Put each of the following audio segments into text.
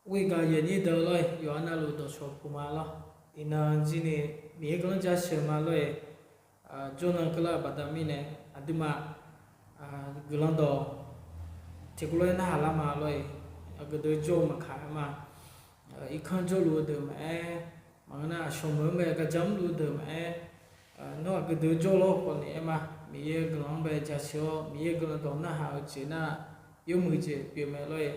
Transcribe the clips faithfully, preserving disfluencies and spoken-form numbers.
Ghoe gaq yawqnyir deuq lor-eq, yawqha navluf dawqcawq puq ma lor. Iqnan jir ni Miqyaer guiqlanq jaceuq ma lor-eq. Jawrnan keuvlar-eu baqda mirnae aqduimaf guiqlanq dawq tiqkawv lof-aer narhaq lar ma lor-eq. Aqgeu deuq jawr-eu maqkaq-aer ma. Irkanr jawrluf-eu deuq maqaer, maqngeur nar aqshawq meuq-anr bae garja mrluf-eu deuq maqaer, nawr aqgeu deuq jawrluf-eu khawf ni aer ma. Miqyaer-eu guiqlanq-anr bae jaceuq-awr, Miqyaer-eu guiqlanq dawq narhaq-eu jeq nar, yawmuiq jeq pyeuf mae lor-eq.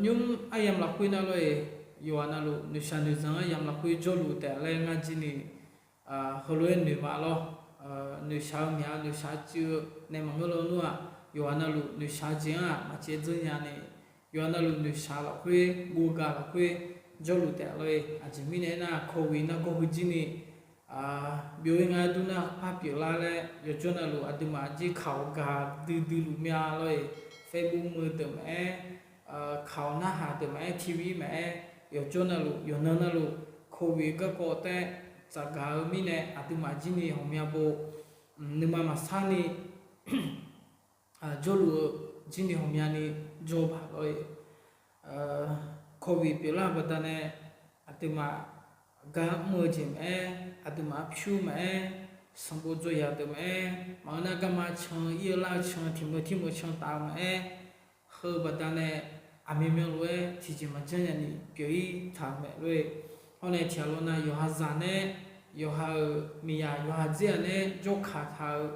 Nymr aryamq lafkhoer nar lor-eq, yawqha navluf noeqshaq noeqzanq aryamq lafkhoer jawrluf taef laer ngar jir ni heulof-aer noeq ma lor. Noeqshaq-eu myaq-eu noeqshaq cuiv-eu nae maqngeur lawnmr-aq, yawqha navluf noeqshaq-eu jeq-anr-aq maqcaev dzeur nya ni, yawqha navluf noeqshaq lafkhoer, ghovgaq lafkhoer jawrluf taef lor-eq. Aqjeq mirnae aernar, kawqghoeq nargawr heu jir ni byov-ir nga-aer dur nar par pyeuflar laer, yawqjawr navluf aqduimaf jir kaq-awq gaq duidui luf mya lor-eq. Facebook meuq deuq maqaer, kaq-awq narhaq deuq maqaer, TV maqaer, yawqjawr navluf yawqnan navluf kawqghoeq garkawv taef tsafgaq-eu mirnae aqduimaf jir ni ghawqmya bo nuima maqsar ni jawrluf-eu jir ni ghawqmya ni jawr-eu baq lor-eq. Kawqghoeq pyeuflar-eu baqdanae aqduimaf gar mr-eu jeq maqaer, aqduimaf arpyur maqaer, sanqbof dzawyaq deuq maqaer, maqngeur nar garma can, ir-eu lar-eu can, tiq meuq tir meuq can taf-eu maqaer, heu-eu baqdanae aqmyanmyan lof-aer tiqjeq maqjanr nya ni pyeuf-ir taq-euq mae lor-eq. Hawr nae tiqghaq lawnav yawqha zaq nae, yawqha-euq miqyaq yawqha dzer-aq nae jawrkaq taq-eu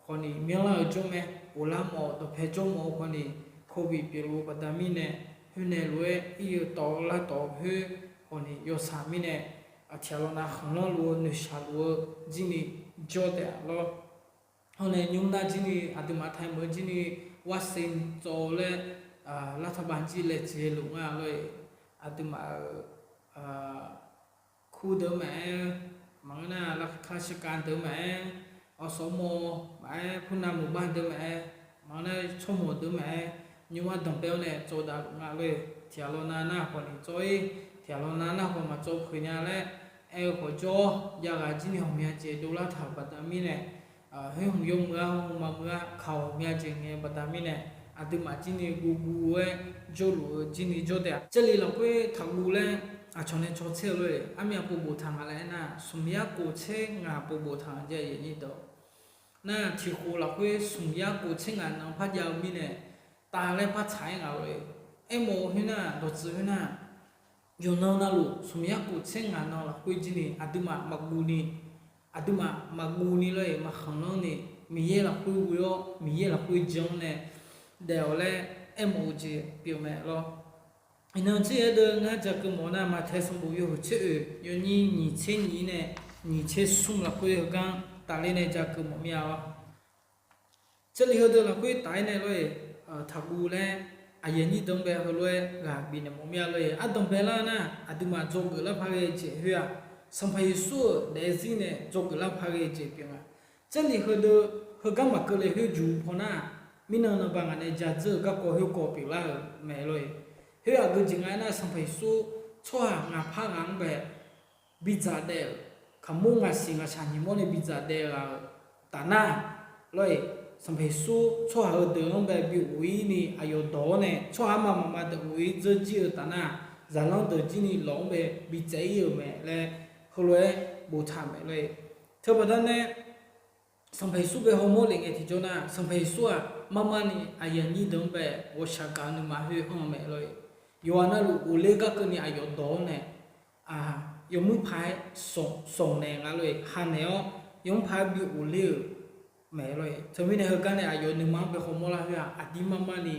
khawf ni, myanrlar-euq jawr mae, ghoflar mawf-eu dawqpae jawr mawf-eu khawf ni, kawqghoeq pyeufluf-eu baqda mirnae, khoernae lof-aer ir-eu tawv-eu lar tawv-eu khoer khawf ni yawsaq mirnae, tiqghaq lawnav khanqlanr luf-eu noeqshaq luf-eu jir ni jawr taef-a lor. Hawr nae nymr nar jir ni aqduimaf tae meuq-eu jir ni วัคซีน tsov laer รัฐบาล jir laejae luf nga lor-eq. Aqduimaf-euq kur deuq maqaer, maqngeur nar ราชการ deuq maqaer, อสม maqaer, ผู้นำหมู่บ้าน deuq maqaer, maqngeur nar tsawrmawq deuq maqaer, nymr-anr danqbae-awr nae tsov dav luf nga lor-eq. Tiqghaq lawnav nar khawf ni tsov-ir, tiqghaq lawnav nar khawf maqtsov peuq nya laer aer-eu khawf jawr-awr, jav ghaq jir ni ghawqmya jeq dovlar taq-euq baqda mirnae, khoer hmq yawmuiq-ar, hmq maqmuiq-ar, kaq-awq ghawqmya jeq ngae-eu baqda mirnae, aqduimaf jir ni guvguv-aer jawrluf-eu jir ni jawr taef-a. Jarlif lafkhoer taqguv laer aqcawq nae cawtser-eu lor-eq. Armyav pov boftaq nga laer aernar, smq yar kof tser ngaq pov boftaq nga jav-eu nyir deuq. Nar tiqkhof lafkhoer smq yar kof tser ngaq nan par jav-eu mirnae, tav laer par tsaq-aer nga lor-eq. Aermawf-eu khoernar, dawqtsuif khoernar, yawqnan navluf smq yar kof tser ngaq nan lafkhoer jir ni aqduimaf maqguv ni, aqduimaf maqguv ni lor-eq, maqkhanqlanr ni, Miqyaer lafkhoer ghoe-awr Miqyaer lafkhoer jan-awr nae daef-awq laer aermawf-eu jeq pyeuf mae lor. Iqnan tser-aer deuq ngar ja keuv mawf nar, Maqtaeq sanqbof yawhuiq tser oeq, yawnyir nyiq tser nyiq nae nyiq tser smr lafkhoer heugar tafler nae ja keuv mawf mir-a lor. Jarlif heudeuq lafkhoer taf-aer nae lor-eq, taqguv laer aqyuif aqnyir deuq-anr bae heulof-aer ghaq bifnaeq mawf mir-a lor-eq. Ardanqbae lar nar, aqduimaf dzawgeuf lar paq ghae jeq khoer-aq, Sanqpaq Yeqsur-euq daefzir nae dzawgeuf lar paq ghae jeq pyeuf nga. Jarlif heudeuq heugar maqkeuv le khoer juq paw nar, mirnan nanba ngaq nae ja dzeur-eu garkawv khoerkawv pyeuflar-euq mae lor-eq. Khoer aqgeu jeq nga aernar, Sanqpaq Yeqsur tsawrhaq ngaq par ghaq-anr bae bidzaq daef-euq, kaqmur ngaq siq ngaq shaq nyiq mawr nae bidzaq daef ghaq-euq taf nar lor-eq, Sanqpaq Yeqsur tsawrhaq heudeuq-anr bae bi of-ir ni aqyawf dawq-awr nae tsawrhaq armaf mafma deuq of-ir dzeur jir-eu taf nar, zaqlanr deuq jir ni lawq-anr bae bitsaev-ir-euq mae laer heulof-aer boftaq mae lor-eq. Teubaqda nae Sanqpaq Yeqsur bae hawmawr lef ngae tiqjawr nar, Sanqpaq Yeqsur-aq marmar ni aqyuif aqnyir deuq-anr bae ghawqshaq gaq-eu nuima khoer anr-eu mae lor-eq. Yawqha navluf ghofler gar keuvni aqyawf dawq-awr nae, yawmuir paq-aer sanq naeq nga lor-eq, ha naeq-awr yawmuir paq-aer bi ghofler-euq mae lor-eq. Teumirnae heugar nae aqyawf nuima-anr bae hawmawr lar khoer-aq, aqdir marmar ni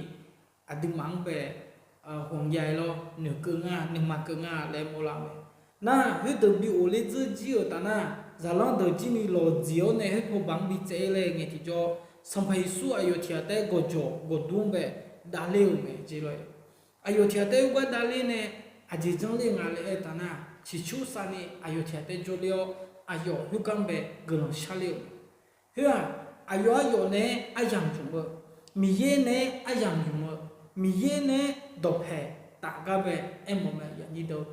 aqduimaf-anr bae ghawqmya-aer lawr noeqkeuv nga, nuima keuv nga laer mawrlar-eu mae. Nar khoerdeuq bi ghofler dzeur jir-euq taf nar, zaqlanr deuq jir ni lawq dziq-awr nae khoerpaw baq-anr bitsaev-ir laer ngae tiqjawr, Sanqpaq Yeqsur aqyawf tiq ghaq taef-aer gawqjawq gawqdur-anr bae davler-euq mae jeq lor-eq. Aqyawf tiq ghaq taef-aer khoergar davler nae aqjeq janrler nga laer aer-eu taf nar, ciqcursav ni aqyawf tiq ghaq taef-aer jawrler-awr, aqyawf khoergar-anr bae guiqlanq sharler-euq mae. Khoer-aq, aqyawf aryawf naeq-aer aryamq ymq-eu, Miqyaer naeq-aer aryamq ymq-eu, Miqyaer naeq-aer dawqpaeq taf gar bae aermawf mae, aqyuif aqnyir deuq.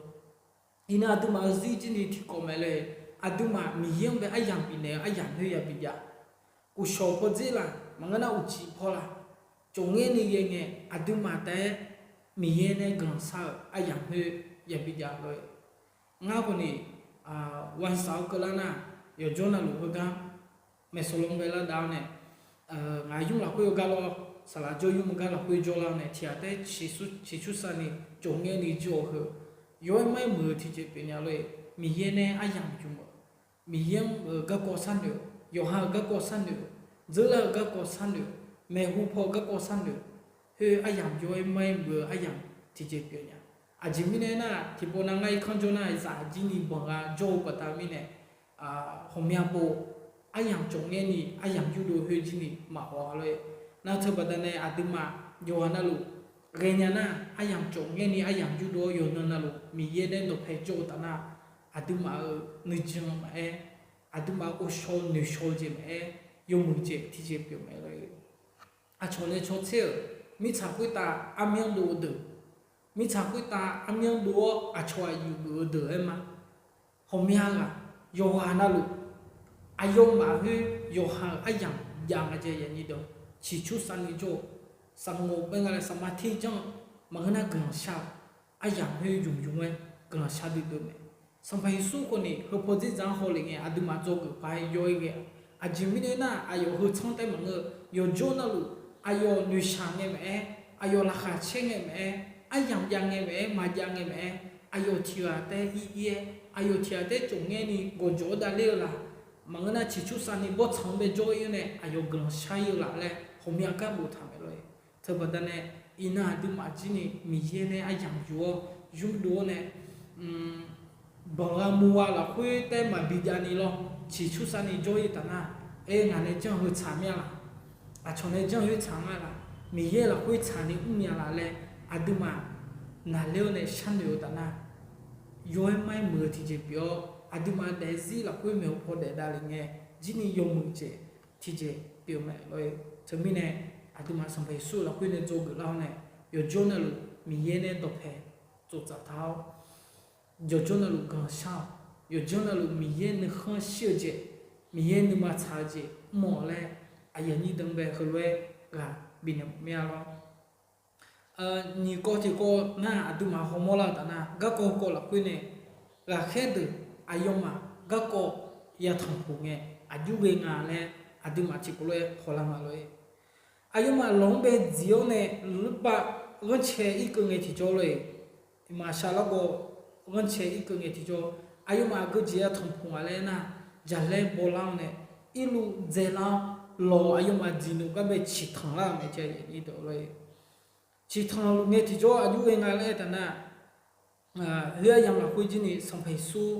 Iqnan aqduimaf-euq zir jir ni tiqkawv mae lor-eq. Aqduimaf Miqyaer-anr bae aryamq bifnaeq-eu aryamq khoer ya bijav. Uqshawq pawdzer laf, maqngeur nar uqcif paw laf, cawqngaer ni ghae ngae aqduimaf taef-aer Miqyaer nae guiqlanq shar-euq aryamq khoer yabi jav lor-e. Ngar khawf ni, วันเสาร์-anr keuvlar nar, yawqjawr navluf heugar maeqsawq lanr bae lardaf-awr nae, ngaq yur lafkhoer-eu gar lor, saqlaq jawr yur meugar lafkhoer jawrlar-awr nae tiqghaq taef ciqcursav ni cofngaer ni jawr-eu heu, yaw-aer mar-aer muiq-eu tiqjeq pyeufnya lor-e. Miqyaer nae aryamq yuf-euq, Miqyaer-anr-euq garkawv sharnoeq-euq, yawqha-euq garkawv sharnoeq-euq, dzeurlar-euq garkawv sharnoeq-euq, maeqhu paw-eu garkawv sharnoeq-euq, khoer aryamq yaw-aer mar-aer muiq-eu aryamq tiqjeq pyeufnya. Aqjeq mirnae aernar, tiqpov nav ngar irkanr jawr nar zaq jir ni banqgha jawr-eu baqda mirnae, ghawqmya pov aryamq cofngaer ni aryamq yurdov khoer jir ni maqhaw-a lor-e. Nar teu baqdanae aqduimaf yawqghaq navluf ghaenya nar, aryamq cofngaer ni aryamq yurdov-awr yawqnan navluf Miqyaer nae dawqpae jawr-eu taf nar, aqduimaf-euq nuijan maqaer, aqduimaf-euq ghovshaw noeqshaw-eu jeq maqaer, yawmuiq jeq tiqjeq pyeuf mae lor-e. Aqcawq nae caw tser-euq mirtsaq khoertav armyanr dov-eu deuq, mirtsaq khoertav armyanr dov-awr aqcawq aqyuif geuf-eu deuq aer ma. Ghawqmya ghaq yawqghaq navluf, aqyawfmaf khoer yawqha-euq aryamq jav nga jae yaeq ni deuq, ciqcursav ni jawr-eu, saqngof bae nga laer saqma ter janr-eu, maqngeur nar guiqlanq shar-eu aryamq khoer yumq yumq-aer guiqlanq shar duidui-eu mae. Sanqpaq Yeqsur khawf ni heu paw dzerdzaq-anr hawlef ngae aqduimaf dzawgeuf paq-aer yaw-aer ghae-a. Aqjeq mirnae nar, aqyawf heu tsanr taef maqngeur-eu, yawqjawr navluf aqyawf noeqshaq ngae maqaer, aqyawf laqkhaq caer ngae maqaer, aryamq jav ngae maqaer, maqjav ngae maqaer, aqyawf tiqghaq taef ir ir-aer, aqyawf tiqghaq taef cofngaer ni gawqjawq-awr davler-eu laq, maqngeur nar ciqcursav ni bawrtsanq-anr bae jawr ir-awr nae aqyawf guiqlanq shar ir-eu laf laer ghawqmya gar boftaq mae lor-e. Teubaqda nae, iqnan aqduimaf jir ni Miqyaer nae aryamq yuf-awr yurdov-awr nae, banqgha muv-a lafkhoer taef maqbi jav ni lawr, ciqcursav ni jawr ir taf nar, aer ngaq nae janr-eu heu tsaq mir-a laq, aqcawq nae janr-eu heu tsaq nga laq, Miqyaer lafkhoer tsaq ni mrnya laf laer aqduimaf naqler-awr nae sharnoeq-eu taf nar, yaw-aer mar-aer muiq-eu tiqjeq pyeuf-awr, aqduimaf daefzir lafkhoer maeqhu paw daef davlef ngae, jir ni yawmuiq jeq tiqjeq pyeuf mae lor-e. Teumirnae aqduimaf Sanqpaq Yeqsur lafkhoer nae dzawgeuf lar-awr nae, yawqjawr navluf Miqyaer nae dawqpae tsoftsaf taq-awr, yawqjawr navluf guiqlanq shar-awq, yawqjawr navluf Miqyaer nuikhanr shir-eu jeq, Miqyaer nuima tsaq-eu jeq mr-awq laer, aqyuif aqnyir deuq-anr bae heulof-aer ghaq bifnaeq mawf mir-a lor. Nyiq kawv tiqkawv nar aqduimaf hawmawr lar-eu taf nar, garkawv kawv lafkhoer nae ghaqkhaer deuq aqyawfmaf garkawv yatanq puq ngae aqjox ghae nga laer aqduimaf tiqkawv lof-aer hawlar nga lor-e. Aqyawfmaf lawq-anr bae dziq-awr nae lmqpav ghanrcae irkeuv ngae tiqjawr lor-e. Iqmaqshaq largawv ghanrcae irkeuv ngae tiqjawr, aqyawfmaf aqgeujeq yatanq puq nga laer nar, jaqlaer bawlar-awr nae irluv dzaelar-awr, lawq aqyawfmaf dziq nmr gar bae ciqtanq lar-euq mae jav-eu lor-e. Ciqtanq luf ngae tiqjawr aqjox ghae nga laer aer taf nar, khoer aryamq lafkhoer jir ni Sanqpaq Yeqsur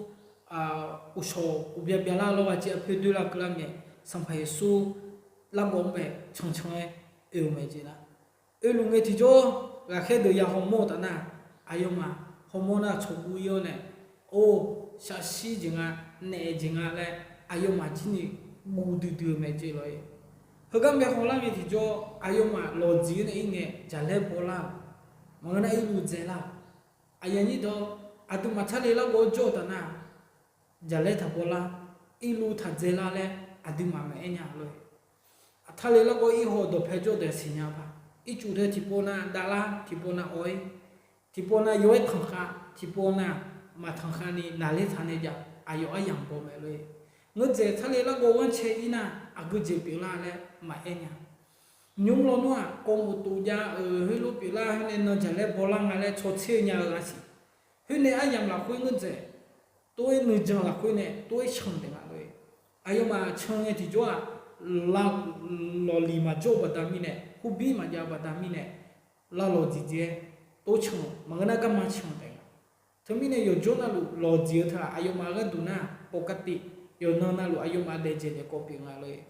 uqshawq uqbya byalar lawr ghaq jir arpoer doerlar keuvlar ngae, Sanqpaq Yeqsur largawv-anr bae cancan-aer oe-eu mae jeq nar, oeluf ngae tiqjawr ghaqkhaer deuq ya hawmawr-eu taf nar, aqyawfmaf hawmawr nar tsawqguv ir-awr nae, or, shaqshir jeq nga, naef jeq nga laer aqyawfmaf jir ni guv duidui-eu mae jeq lor-e. Heugar bae hawlar ngae tiqjawr aqyawfmaf lawqdziq-awr nae ir ngae jaqlaer bawlar-euq, maqngeur nar irluv dzaelar-euq, aqyuif aqnyir deuq, aqduimaf tarle largawv-awr jawr-eu taf nar, jaqlaer taq bawlar, irluv taq dzaelar laer aqduimaf maqaer nya lor-e. Tarle largawv irhaw dawqpae jawr-eu deuq siqnya paq, ircuf dae tiqpov nav davlar, tiqpov nav awv-ir, tiqpov nav yaw-aer tanqkhav, tiqpov nav maqtanqkhav ni naqler taq nae jav aqyawf aryamq baw mae lor-e. Ngeur dzaeq tarle largawv ghanrcae ir nar aqgeujeq pyeuflar laer maqaer nya. Nymr lawnmr-aq kawv mof tov jav-euq heulof pyeuflar khoer nae nan jaqlaer bawlar nga laer cawtser-eu nya-eu ghaq siq. Khoer nae aryamq lafkhoer ngeur dzaeq, tov-aer nuijan lafkhoer nae tov-aer can taef nga lor-e. Aqyawfmaf can ngae tiqjawr-aq, lawqliq maqjawr-eu baqda mirnae, hurbir maqjav-eu baqda mirnae, lavlawq dziqdziq-aer tov can, maqngeur nar garma can taef nga. Teumirnae yawqjawr navluf lawqdziq-eu teu-aq aqyawfmaf gharduq nar ปกติ, yawqnan navluf aqyawfmaf daef jeq daef kawv pyeuf nga lor-e.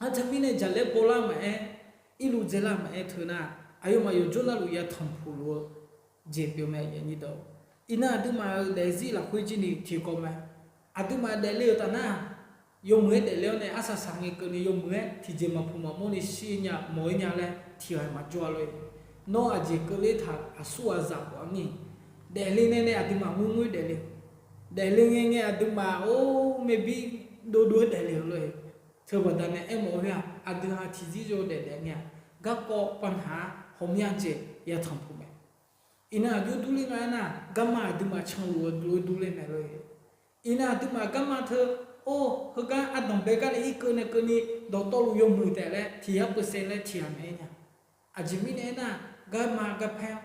Nar teumirnae jaqlaer bawlar maqaer, irluv dzaelar maqaer teu nar, aqyawfmaf yawqjawr navluf yatanq puq luf-eu jeq pyeuf mae. Iqnan aqduimaf-euq daefzir lafkhoer jir ni tiqkawv mae. Aqduimaf daefle-euq taf nar, yawmuiq-aer daefle-awr nae arsaq saq ngae keuvni yawmuiq-aer tiqjeq maqpuq maqmawr ni shir nya mawq-ir nya laer tiqghaq maqjawr-a lor-e. Nawr aqjeq keuvle taq aqsur ghaq zaq khawf-a ni, daefle ngae nae aqduimaf ngoerngoer daefle, daefle ngae ngae aqduimaf or maerbir dovdov-aer daefle-eu lor-e. Teubaqda nae aermawf khoer-aq, aqdui ha tiqzir yawdaef daef ngae-aq, garkawv pavnaq-a, ghawqmya jeq yatanq puq mae. Iqnan aqjox durler nga aernar, garma aqduimaf canluf-eu durler mae lor-e. Iqnan aqduimaf garma teu, or, heugar ardanqbae gar nae irkeuv nae keuvni dawqtawvluf yawmuiq taef laer tiq yar peusaev laer tiq ghaq naeq-aer nya. Aqjeq mirnae aernar, garma garpaer,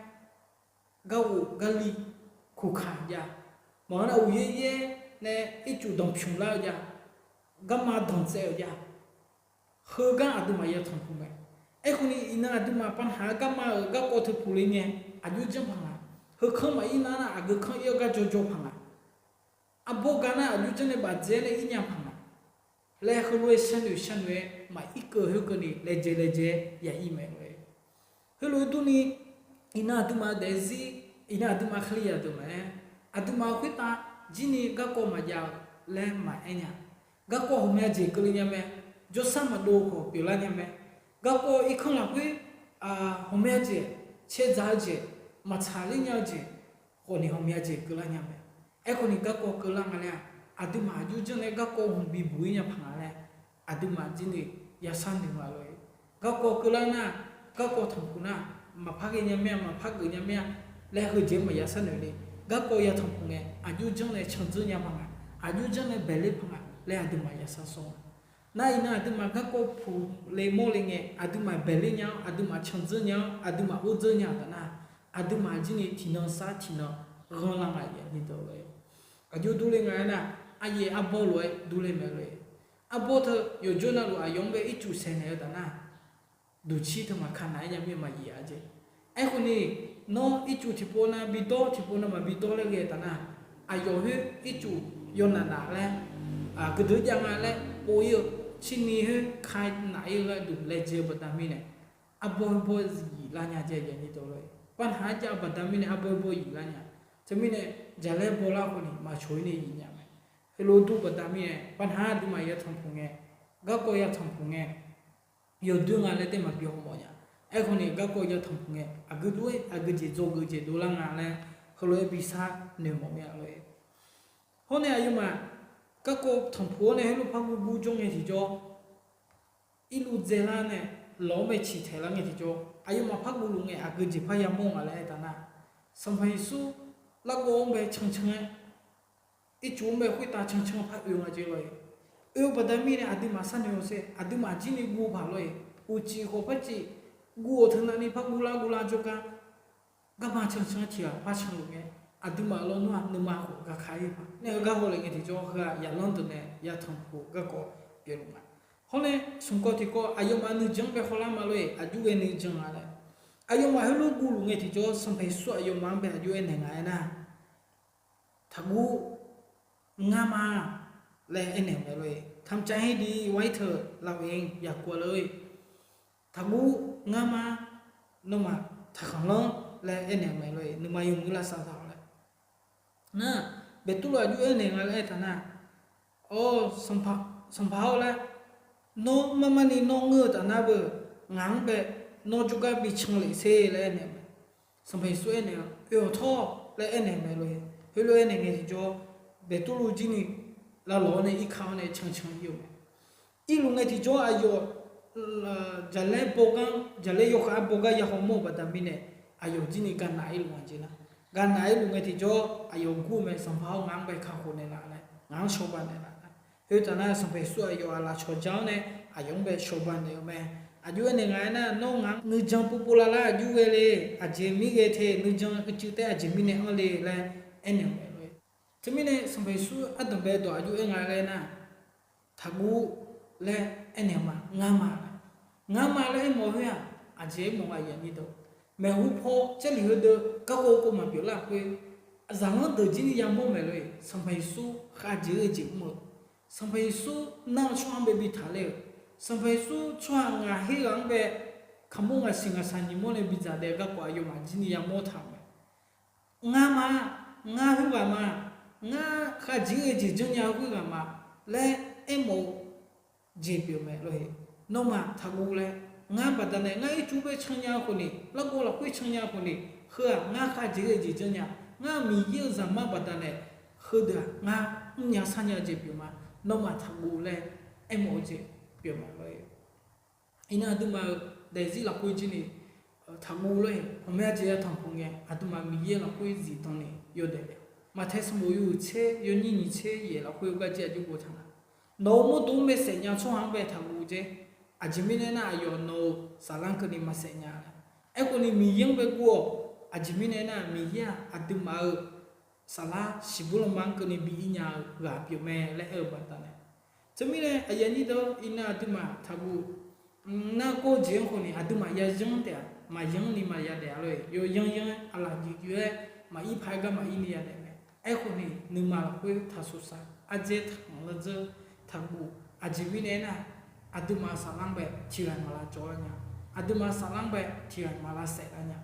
gar ghof gar li, kuqkaq jav, maqngeur nar uqyaer yaer nae ircuf danqpymq lar-eu jav, garma danqtsaev-euq jav, heugar aqduimaf ya tanqpuq mae. Aerkhawf ni iqnan aqduimaf pavhaq-eu garma-euq garkawv teu puq le ngae, aqjox janr paq nga. Heukanr maqir nar nar aqgeu kanr ir-awr gar jawrjawr paq nga. Arbawr ga nar aqjox janr nae bafdzae nae ir nya paq nga laer heulof-aer sharnoeq sharnoeq-aer maqir keuv khoerkeuvni laejae laejae-aer ya ir mae lor-e. Heulof-aer durni, iqnan aqduimaf-eu daefzir, iqnan aqduimaf Kalizaq deuq maqaer, aqduimaf khoertav jir ni garkawv maqjav-eu laer maqaer nya. Garkawv ghawqmya jeq keuvle nya mae. Jawrsar maqdov khawf pyeuflar nya mae. Garkawv irkanr lafkhoer ghawqmya jeq, caedzaq-eu jeq, maqtsaq ler nya-eu jeq, khawf ni ghawqmya jeq keuvlar nya mae. Aerkhawf ni garkawv keuvlar nga laer-aq, aqduimaf aqjox janr nae garkawv hmq bibuq-ir nya paq nga laer, aqduimaf jir ni yashar noeq nga lor-e. Garkawv keuvlar nar, garkawv tanqpuq nar, maqpar ghae nya mir-a, maqpar geuf nya mir-a laer heujeq-anr maqya sharnoeq le. Garkawv ya tanqpuq ngae, aqjox janr nae candzeur nya paq nga, aqjox janr nae baeqler paq nga laer aqduimaf yashar sawr nga. Nar iqnan aqduimaf garkawv puq le mawr le ngae, aqduimaf baeqler nya-awr, aqduimaf candzeur nya-awr, aqduimaf ordzeur nya-euq taf nar, aqduimaf jir ni tiqnan sar tiqnan ghanrlar nga-iq ni dawq lor-e. Aqjox durler nga aernar, aryaef arbawr lof-aer durler mae lor-e. Arbawr teu yawqjawr navluf aqyawf-anr bae ircuf saeqnaeq-eu taf nar, duqcir teu maqkaq naf-aer nya mir-a maqyaef-a jeq. Aerkhawf ni, nawr ircuf tiqpov nav bidawr, tiqpov nav maqbi dawr laer ghae-eu taf nar, aqyawf khoer ircuf yawnaf naf laer, gaqdui jav nga laer pov-ir-eu, cirni khoer ka naf-ir-eu gharduq laejae-eu baqda mirnae, arbawr bawr yiflar nya jeq-a ni dawq lor-e. Pavhaq-aer jav-eu baqda mirnae arbawr bawr yiflar nya. Teumirnae, jaqlaer bawlar khawf ni maqcawq-ir nae yif nya mae. Heulof dur baqda mirnae, pavhaq aqduimaf ya tanqpuq ngae, garkawv ya tanqpuq ngae, yawdoer nga laer taef maqbi hawmawf nya. Aerkhawf ni garkawv ya tanqpuq ngae, aqgeu dur-aer aqgeu jeq dzawgeuf jeq dovlar nga laer heulof-aer bishar noeqmawf mir-a lor-e. Hawr nae aqyawfmaf garkawv tanqpuq-awr nae heulof par gurgur jawr ngae tiqjawr, irluv dzaelar nae lawq-anr bae ciqtaeq lar ngae tiqjawr, aqyawfmaf par guv luf ngae aqgeu jeq par yamawr nga laer aer taf nar, Sanqpaq Yeqsur larghov-anr bae cancan-aer, ircuf-anr bae khoertav cancan par oe nga jeq lor-e. Oe-eu baqda mirnae aqduimaf sharnoeq-awq sher, aqduimaf jir ni guv paq lor-e. Uqcif khawf par cif, guv-awq teunav ni par guvlar guvlar jawrgar, garma cancan tiq ghaq par canluf ngae, aqduimaf lawnmr-aq nuima khawf gaka-ir paq nae heugar hawlef ngae tiqjawr heu-aq yaqlanr deuq nae ya tanqpuq garkawv pyeufluf nga. Hawr nae smq kawv tiqkawv aqyawfmaf nuijan-anr bae hawlar ma lor-e, aqjox ghae nuijan nga laer. Aqyawfmaf heulof guv luf ngae tiqjawr, Sanqpaq Yeqsur aqyawfmaf-anr bae aqjox aernaeq nga aernar, Taqguv, ngar ma laer aernaeq-eu mae lor-e. ทำใจให้ดีไว้เถิด เราเอง อย่ากลัวเลย. Taqguv, ngar ma, nawmaf taqkhanqlanr laer aernaeq-eu mae lor-e. Nuima yawmuiq lavsav taq-awq laer. Nar, Beqtuvluv aqjox aernaeq nga laer aer taf nar, Awr, Sanqpaq-awr laer, nawr marmarni nawr ngeur-eu taf nar beu, ngaq-anr bae nawr jawrgar bi can lef sher laer aernaeq-eu mae. Sanqpaq Yeqsur aernaeq-eu, Oe-awq tawr laer aernaeq mae lor-e. Heulof aernaeq ngae tiqjawr, Beqtuvluv jir ni lavlawq-awr nae irka-awr nae cancan ir-eu mae. Irluf ngae tiqjawr aqyawf jaqlaer bawgar, jaqlaer yawkhav-aer bawgar ya hawmawr-eu baqda mirnae, aqyawf jir ni gaqnaq irluf nga jeq nar, gaqnaq irluf ngae tiqjawr aqyawf gur-eu mae, Sanqpaq-awr, ngaq-anr bae kakhof naeqlaf laer, ngaq-anr shawba naeqlaf laer. Khoertaf nar Sanqpaq Yeqsur aqyawf aqlaf cawqja-awr nae aqyawf-anr bae shawba naeq-eu mae. Aqjox aernaeq nga aernar, nawr ngaq-anr nuijan povpov lavlar aqjox ghae le. Aqjeq mir ghae te nuijan uicuiv taef aqjeq mirnae anr le laer aernaeq-eu mae lor-e. Teumirnae Sanqpaq Yeqsur ardanqbae dawq aqjox aer nga laer nar, Taqguv laer aernaeq-eu ma, ngar ma laer. Ngar ma laer aermawf khoer-aq, aqjeq aermawf nga aqyuif aqnyir deuq, maeqhu paw Jarlif heudeuq garkawv kawv maqpyeuf lar khoer, zaqlanr deuq jir ni yamawr maeq lor-e. Sanqpaq Yeqsur khav jeq ghae jeq mr-eu, Sanqpaq Yeqsur nar-eu tsawrhaq-anr bae bi taqler-euq, Sanqpaq Yeqsur tsawrhaq ngaq her ghaq-anr bae kaqmawr ngaq siq ngaq saq nyiq mawr nae bidzaq daef-eu garkawv aqyawfmaf jir ni yamawr taq-euq mae. Ngar ma, ngar khoerghaq ma, ngar khavjeq ghae jeq janrnya-eu khoerghaq ma laer aermawf-eu jeq pyeuf mae lor-e. Nawmaf taqguv laer, ngar baqdanae ngar ircuf bae cannya-eu khawf ni, larghov lafkhoer cannya-eu khawf ni, heu-aq ngar khavjeq ghae jeq janrnya, ngar Miqyaer-euq zaqmar baqdanae, heudeuq-aq ngar mrnya sarnya-eu jeq pyeuf ma, nawmaf taqguv laer aermawf-eu jeq pyeuf mae lor-e. Iqnan aqduimaf-euq daefzir lafkhoer jir ni, taqguv lor-eq. Ghawqmya jeq ya tanqpuq ngae, aqduimaf Miqyaer lafkhoer zifdan ni yawdaef daef-a. Maqtae sanqbof yawhuiq tser yawnyir nyiq tser yaef lafkhoer gar jir aqjox boftaq nga, nawq-euq mawrdo-anr bae saef nya tsawrhaq-anr bae taqguv jeq. Aqjeq mirnae aernar, aqyawf nawq-euq saflar keuvni maqsaef nya-a. Aerkhawf ni Miqyaer-anr bae guv-awq. Aqjeq mirnae aernar, Miqyaer-aq aqduimaf-euq saflar shiqbur lanma-anr keuvni bi ir nya-eu ghaq pyeuf mae laer aer-eu baqdanae, teumirnae aqyuif aqnyir deuq-awr, iqnan aqduimaf taqguv. Nargawr jeq-anr khawf ni aqduimaf yayanr taef-aq, maqyanr ni maqya daef-a lor-eq. Yawyanr yanr-aer aqlaf juif juif-aer maqir paq-aer gar maqir ni yadaef mae. Aerkhawf ni nuima lafkhoer taqsuq saq, ardzaer taqkhanq lanr dzeur taqguv. Aqjeq mirnae aernar, aqduimaf-euq saflar-anr bae tiqghaq maqlav cawv lar nya. Aqduimaf-euq saflar-anr bae tiqghaq maqlav saef lar nya.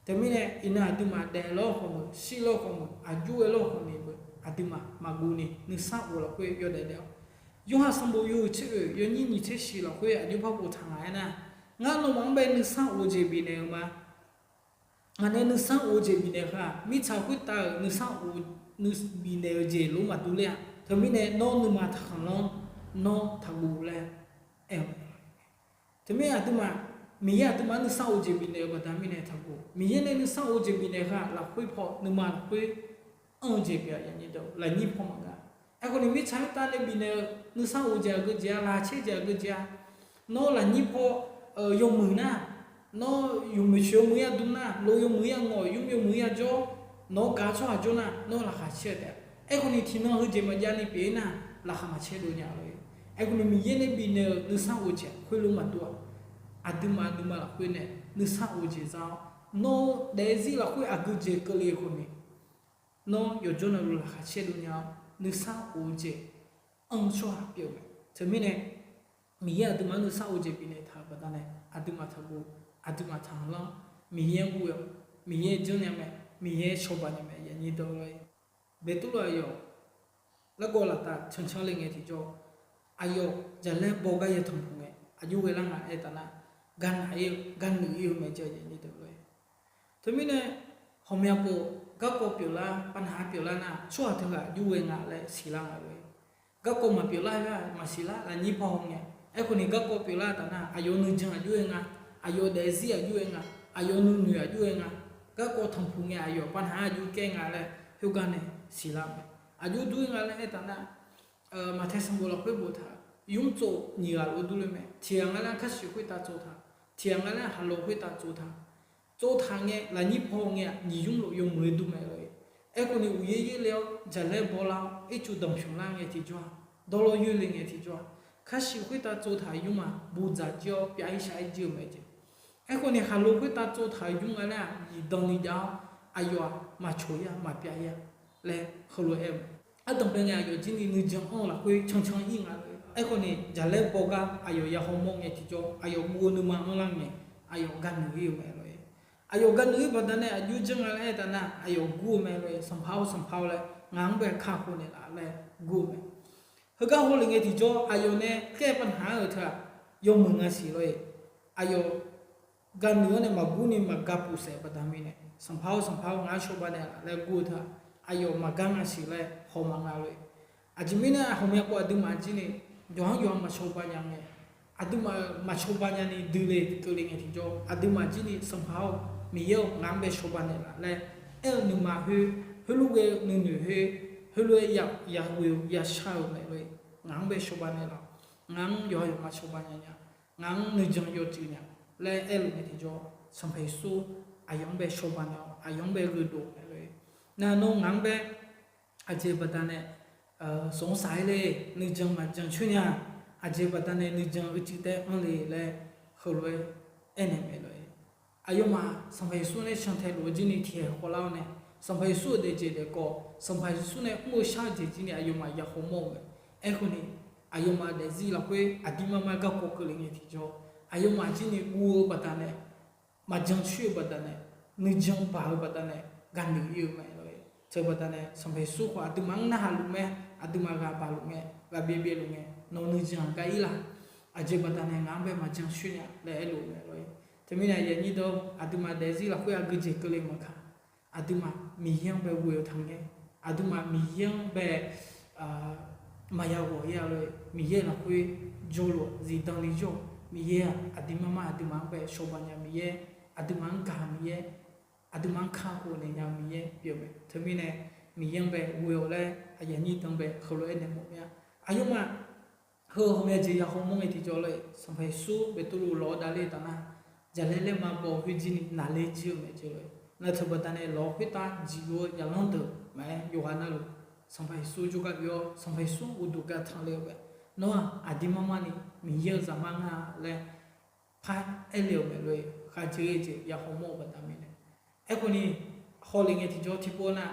Teumirnae iqnan aqduimaf daef lawr khawf meuq, shir lawr khawf meuq, aqjox-aer lawr khawf ni meuq, aqduimaf maqguv ni nuisar of lafkhoer yawdaef daef-awq. Yorhaq sanqbof yawhuiq tser oeq yawnyir nyiq tser shiq lafkhoer aqjox par boftaq nga aernar, ngar nawmaf-anr bae nuisar of jeq bifnaeq-eu ma. Ngaq nae nuisar of-eu jeq bifnaeq heu-aq, mirtsaq khoertav-euq nuisar of bifnaeq-eu jeq lof maqdur ler-a. Teumirnae nawr nuima taqkhanq lanr, nawr taqguv laer aer-eu mae. Teumirnae aqduimaf, Miqyaer aqduimaf-anr nuisar of jeq bifnaeq-eu baqda mirnae taqguv. Miqyaer nae nuisar of jeq bifnaeq heu-aq, lafkhoer paw nuima lafkhoer anr-eu jeq pyeuf-a, lafnyir paw maqngeur-a. Aerkhawf ni mirtsaq khoertav nae bifnaeq-eu nuisar of jeq aqgeujeq-a, laqkhaq caer jeq aqgeujeq-a. Nawr lafnyir paw yawmuiq nar, nawr yawmuiq coeq yawmuiq-ir yadm nar, lo yawmuiq-ir yangawq, yur yawmuiq-ir yajawr, nawq-anr gaq-eu tsawrhaq jawr nar, nawr laqkhaq caer-eu taef-a. Aerkhawf ni tiqnan heujeuq maqjav ni pyeuf-ir nar, laqkhaq maqcaer dov nya lor-eq. Aerkhawf ni Miqyaer nae bifnaeq-euq nuisar of jeq khoerlof maqdur-aq, aqduimaf nuima lafkhoer nae nuisar of jeq za-awr, nawr daefzir lafkhoer aqgeujeq keuvle khawf ni, nawr yawqjawr navluf laqkhaq caer dov nya-awr, nuisar of-eu jeq anr-eu tsawrhaq pyeuf-eu mae. Teumirnae Miqyaer aqduimaf-anr nuisar of jeq bifnaeq taq-euq baqdanae, aqduimaf taqguv, aqduimaf taqlanr, Miqyaer-anr guv-awq. Miqyaer janrnya mae, Miqyaer cawba nya mae, yaqnyir dawr lor-eq. Beqtuvluv aqyawf largawv laftav cancan le ngae tiqjawr, aqyawf jaqlaer baw gar ya tanqpuq ngae, aqjox ghae lar nga aer taf nar, garnaq ir-eu, garnuiv ir-eu mae, yaqnyir dawr lor-eq. Teumirnae hawqmya pov garkawv pyeuflar, paqnaq-aer pyeuflar nar, tsawrhaq teughaq aqjox ghae nga laer siqlar nga lor-eq. Garkawv maqpyeuflar-aer maqsiqlar, lafnyir paw haw ngae. Aerkhawf ni garkawv pyeuflar taf nar, aqyawf nuijan aqjox ghae nga, aqyawf daefzir aqjox ghae nga, aqyawf nuinoeq aqjox ghae nga, garkawv tanqpuq ngae aqyawf paqnaq-aer aqjox kaer nga laer khoergar nae siqlar mae. Aqjox dur-ir nga laer aer taf nar, maqtae sanqbof lafkhoer boftaq, yur tsov nyiq ghaq lof dur le mae. Tiq ghaq nga laer kharshiq khoertav tsov taq, tiq ghaq nga laer haqlo khoertav tsov taq. Tsov taq ngae lafnyir paw ngae-aq, nyiq yur lof yawmuiq-eu dur mae lor-eq. Aerkhawf ni uqyaer yaerle-awr jaqlaer bawlar-awr ircuf danqpymq lar ngae tiqjawr-aq, dawrlawr yoerle ngae tiqjawr-aq, kharshiq khoertav tsov taq-euq yurmaf buqdzaq jir-awr pyav-ir shaq-aer jir-eu mae jeq. Aerkhawf ni haqlo khoertav tsov taq-euq yur nga laer-aq, zifdan ni jav-awr aqyawf-aq maqcoq-ir-a, maqpyav-ir-a laer heulof-aer aer-eu mae. Ardanqbae ngae aqyawf jir ni nuijan anr-eu lafkhoer cancan ir nga lor-eq. Aerkhawf ni jaqlaer baw gar aqyawf ya hawmawr ngae tiqjawr, aqyawf guv-eu nuima anrlar ngae, aqyawf garnuiv ir-eu mae lor-eq. Aqyawf garnuiv ir baqdanae aqjox janr nga laer aer taf nar, aqyawf gur-eu mae lor-eq. Sanqpaq-or, sanqpaq-or laer, ngaq-anr bae kakhof naeqlaf laer gur-eu mae. Heugar hawlef ngae tiqjawr, aqyawf nae khaer-eu paqnaq-aer-euq teu-aq, yawmuiq nga siq lor-eq. Aqyawf garnuiv-anr nae maqgur ni maqgar puf saef baqda mirnae, sanqpaq-or, sanqpaq-or, ngaq-anr cawba naeqlaf laer gur-eu teu-aq, aqyawf maqgar nga siq laer hawma nga lor-eq. Aqjeq mirnae hawmya pov aqduimaf jir ni, yawqha-anr yawqha maqcawba nya ngae, aqduimaf-euq maqcawba nyani duile keuvle ngae tiqjawr, aqduimaf jir ni, Sanqpaq-or, Miqyaer-or, ngaq-anr bae cawba naeqlaf laer aer-eu nuima khoer, heulof ghae-eu nuinoeq khoer, heulof-aer yaghoe-eu yashar-eu mae lor-eq. Ngaq-anr bae cawba naeqlaf-awq. Ngaq-anr yawqha yawqha maqcawba nya nya. Ngaq-anr nuijan yawcuiv nya laer aerluf ngae tiqjawr, Sanqpaq Yeqsur aqyawf-anr bae cawba naeq-awr, aqyawf-anr bae gheudov mae lor-eq. Nar nawr ngaq-anr bae aqjeq baqdanae sanqsaq-aer le, nuijan maqjan coer nya. Aqjeq baqdanae nuijan uicuiv taef-aer anr le laer heulof-aer aernaeq mae lor-eq. Aqyawfmaf Sanqpaq Yeqsur nae cantae luf-eu jir ni tiqkhaeq khawvlar-awr nae, Sanqpaq Yeqsur-euq daefjeq daefkawv, Sanqpaq Yeqsur nae mr-eu shar-eu jeq jir ni aqyawfmaf ya hawmawr-eu mae. Aerkhawf ni, aqyawfmaf daefzir lafkhoer aqdirmar mar garkawv keuvle ngae tiqjawr, aqyawfmaf jir ni guv-eu baqdanae, maqjan coer-eu baqdanae, nuijan baq-eu baqdanae, gaqnoeq ir-eu mae lor-eq. Teubaqdanae Sanqpaq Yeqsur khawf aqduimaf-anr narhaq luf mae, aqduimaf ghaq baq luf ngae, ghaq byaev byaev luf ngae, nawq-euq nuijan-aq gar ir laq. Aqjeq baqdanae ngaq-anr bae maqjan coer nya laer aerluf mae lor-eq. Teumirnae aqyuif aqnyir deuq-or, aqduimaf daefzir lafkhoer aqgeujeq keuvle maqkaq, aqduimaf Miqyaer-anr bae ghoe-eu taq ngae, aqduimaf Miqyaer-anr bae maqya ghawq-ir-a lor-eq. Miqyaer lafkhoer jawrluf-awq, zifdan ni jawr-awq. Miqyaer-aq aqdirmar mar aqduimaf-anr bae cawba nya Miqyaer, aqduimaf-anr gaq-eu Miqyaer, aqduimaf-anr kakhof naeq nya-eu Miqyaer pyeuf-eu mae. Teumirnae Miqyaer-anr bae ghoe-awq laer aqyuif aqnyir deuq-anr bae heulof-aer naeq mawf mir-a. Aqyawfmaf heu-eu ghawqmya jeq ya hawmawr ngae tiqjawr lor-eq, Sanqpaq Yeqsur Beqtuvluv lawq-awr davler taf nar, jaqlaer laer ma baw-eu khoerjir ni naqler jir-eu mae jeq lor-eq. Nar teubar taf nae lawq khoertav jeq-eu yaqlanr deuq maqaer, yawqghaq navluf Sanqpaq Yeqsur jawrgar bi-awr, Sanqpaq Yeqsur uqduq gar tanqler-eu mae. Nawr-aq aqdir mar mar ni Miqyaer-euq zaqmar nga laer paraer le-euq mae lor-eq, khavjeq-eu jeq ya hawmawr-eu baqda mirnae. Aerkhawf ni, hawlef ngae tiqjawr tiqpov nar,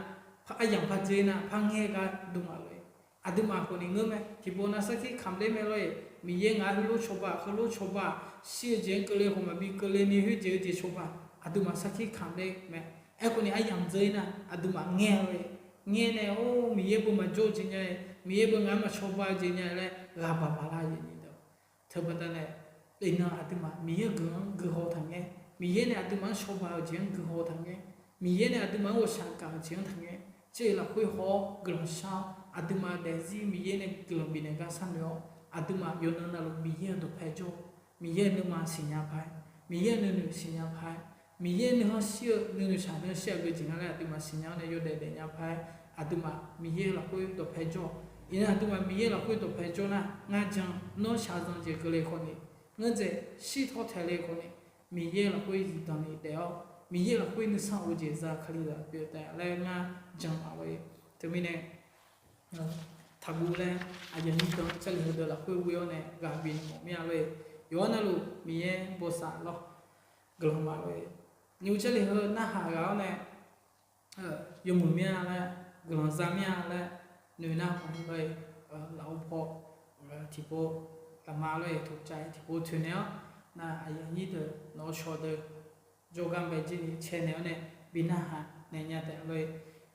aryamq par dzer nar par ngaer gar dm-a lor-eq. Aqduimaf khawf ni ngeur mae, tiqpov nar sarkir kamq ler mae lor-eq. Miqyaer ngaq-anr heulof cawba, heulof cawba, shir-eu jeq-anr keuvle khawf maqbi keuvle ni khoerjeq-eu jeq cawba, aqduimaf sarkir kamq ler mae. Aerkhawf ni aryamq dzeur-ir nar aqduimaf ngaer-a lor-eq. Ngaer nae or Miqyaer beu maqjawr-eu jeq nya-e, Miqyaer beu ngaq-anr maqcawba-eu jeq nya-e laer ghaq baq baq lar-eu jeq ni deuq. Teubaqda nae, iqnan aqduimaf Miqyaer-euq guiqlanq-anr guihaw taqngaer, Miqyaer nae aqduimaf-anr cawba-euq jeq-anr guihaw taqngaer, Miqyaer nae aqduimaf-anr ghawqshaq gaq-euq jeq-anr taqngaer, tser lafkhoer haw-awr guiqlanq shar-awr, aqduimaf daefzir Miqyaer nae guiqlanq bifnaeq gar sharnoeq-awr, aqduimaf yawqnan navluf Miqyaer-euq dawqpae jawr-eu, Miqyaer-euq nuima siqnya paq-aer, Miqyaer-euq nuinoeq siqnya paq-aer, Miqyaer nuikhanr shir-eu nuinoeq shaq nuikhanr shir-eu aqgeu jeq nga laer aqduimaf siqnya-awr nae yawdaef daefnya paq-aer, aqduimaf Miqyaer lafkhoer dawqpae jawr-awq. Iqnan aqduimaf Miqyaer lafkhoer dawqpae jawr nar, ngar jan nawr shaqzanq jeq keuvle khawf ni, ngeurdzaeq shirtawr taeq le khawf ni, Miqyaer lafkhoer zifdanq ni daef-awr, Miqyaer lafkhoer nuisar of-eu jeq za kalizaq pyeuf taef laer ngar jan maqlof-ir. Teumirnae, taqguv laer aqyuif aqnyir deuq-anr jarlif heudeuq lafkhoer ghoe-awr nae ghaq bifnaeq mawf mir-a lor-eq. Yawqha navluf Miqyaer bosav lawr, guiqlanq ma lor-eq. Nymr jarlif heu narhaq ghaq-awr nae yawmuiq mir-a laer, guiqlanq za mir-a laer noeq nar khawf ni lor-eq, lafov paw tiqpov, lafma lor-eq, toqcav tiqpov toeqnaeq-awr, nar aqyuif aqnyir deuq nawq-eu shawq deuq jawrgar bae jir ni caenaeq-awr nae bi narhaq naeq nya taef lor-eq.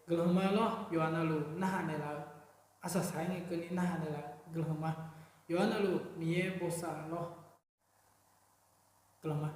Guiqlanq ma lawr, yawqha navluf narhaq naeqlaf-eu, arsaq saq-aer ngae keuvni narhaq naeqlaf-eu guiqlanq ma. Yawqha navluf Miqyaer bosav lawr, guiqlanq ma.